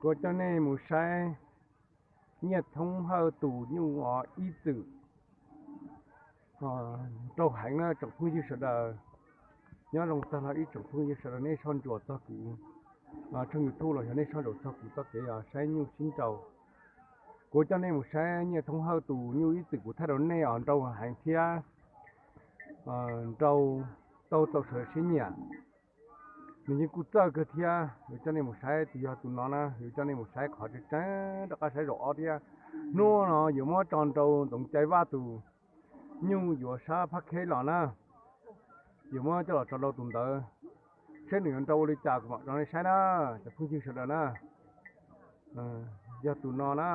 Kuv coj nej mus saib Nyiaj Thoob Hawj tus nyuj os ib txwm nrau heev na tsoom phooj ywg sawv daws. Nyob zoo tag nrho ib tsoom phooj ywg sawv daws nej soj ntsuam txog kuv tshooj YouTube los yog nej soj ntsuam txog kuv txoj kev saib nyuj sib nrau. Kuv coj nej mus saib Nyiaj Thoob Hawj tus nyuj ib txwm kuv thaij rau nej os nrau heev thiab nrau tau txaus sawv daws siab nyiam. Nws yeej kuj txawj kawg thiab. Yuav coj nej mus saib tus yog tus no na, yuav coj nej mus saib qhov tseeb tseeb rov qab saib zaum ob thiab. Hnub no yuav muab tso nrau Ntxoov Cai Vaj tus nyuj yuav sab Phab Kheb los na. Yuav muab coj los tso rau tus ntawd, seb nws yuav nrau ua li cas kuv mam tso nej saib na, cov phooj ywg sawv daws na. Yog tus no na,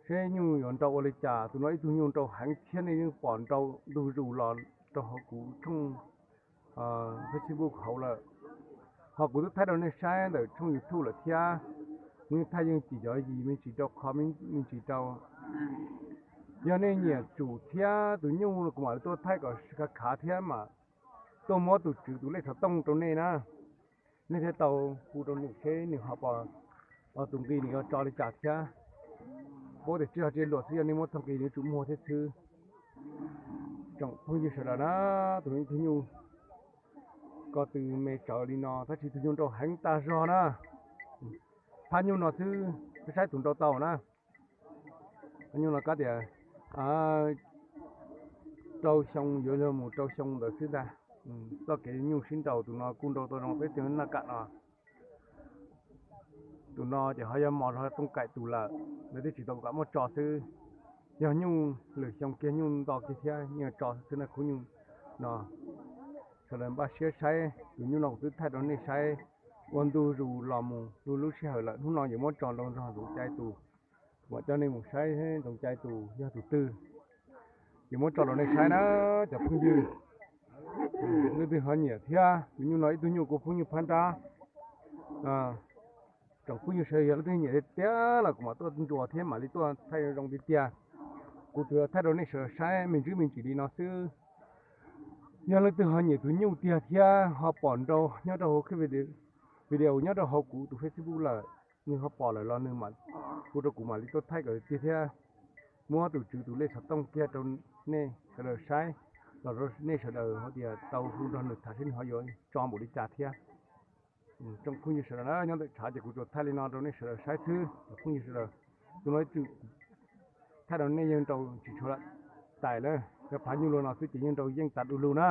seb nyuj yuav nrau ua li cas. Tus no ib tug nyuj nrau heev thiab nej yeej pom nrau ntu zus los rau hauv kuv tshooj Facebook hauv lawm. Ho kuv twb thaij rau nej saib ntawm tshooj YouTube lawm thiab. Kuv yeej thaij yeej cim cov yim me ntsis rau qho me ntsis rau. Yog nej nyiam tsum thiab tus nyuj kuv mam li tuaj thaij kom khav khav thiab mas tuaj muab tus tswv tus lej xov tooj rau nej na. Nej thiaj tau hu rau nws seb nws ho pom tus nqi nws yuav tso li cas thiab. Paub tias tsis yog tsis luam xwb, yog nej muab txog nqi nws yuav tsum muag thiab xwb. Tsoom phooj ywg sawv daws na, tus ib tug nyuj ko tw me tsawv li no tab sis tus nyuj nrau heev tag zog na. Phab nyuj no xwb, saib tus nrau tau na. Phab nyuj no kab tias rau xyoo, yuav luag mus rau xyoo ntawd xwb ntag. Txoj kev nyuj sib nrau tus no kuj nrau tau zoo peb tug naj kam no. Tus no ces ho yog mos zog tooj kaim tus lawm, lawv twb tsis tau kam muab tso xwb. Yog nyuj lwm xyoo kiag nyuj nto kiag thiab yeej tso xwb na khub nyuj no. Sawv daws npaj siab saib tus nyuj no kuv twb thaij rau nej saib ua ntu zus los mus lub lub sij hawm lawm. Hnub no yuav muab tso nrau nrog Ntxoov Cai tus, mam coj nej mus saib Ntxoov Cai tus yog tus twg. Yuav muab tso rau nej saib na cov phooj ywg. Leej twg ho nyiam thiab, tus nyuj no ib tug nyuj kuv phooj ywg phab nrab. Tsoom phooj ywg sawv daws yog leej twg nyiam tiag tiag los kuv mam tuaj ntsuas thiab mam li tuaj thaij zoo tiag tiag. Kuv tsuas thaij rau nej sawv daws saib me ntsis me ntsis li no xwb. Yog leej twg ho nyiam tus nyuj tiag thiab ho pom nrau nyob rau hauv video nyob rau hauv kuv tus Facebook lawm, nws ho pom lawm los nws mam hu rau kuv mam li tuaj thaij kom tiag thiab muab tus tswv tus lej xov tooj kiag rau nej sawv daws saib, los rau nej sawv daws hais tias tau hu nrog nws tham seb nws ho yuav tso npaum li cas thiab. Tsoom phooj ywg sawv daws na, nyob ntawm tshav ces kuv tsuas thaij li no rau nej sawv daws saib xwb cov phooj ywg sawv daws. Tus no tsuas thaij rau nej yeej nrau tsis tshua tais na, yog phab nyuj luag no xwb ces yeej nrau yeej tas du lug na.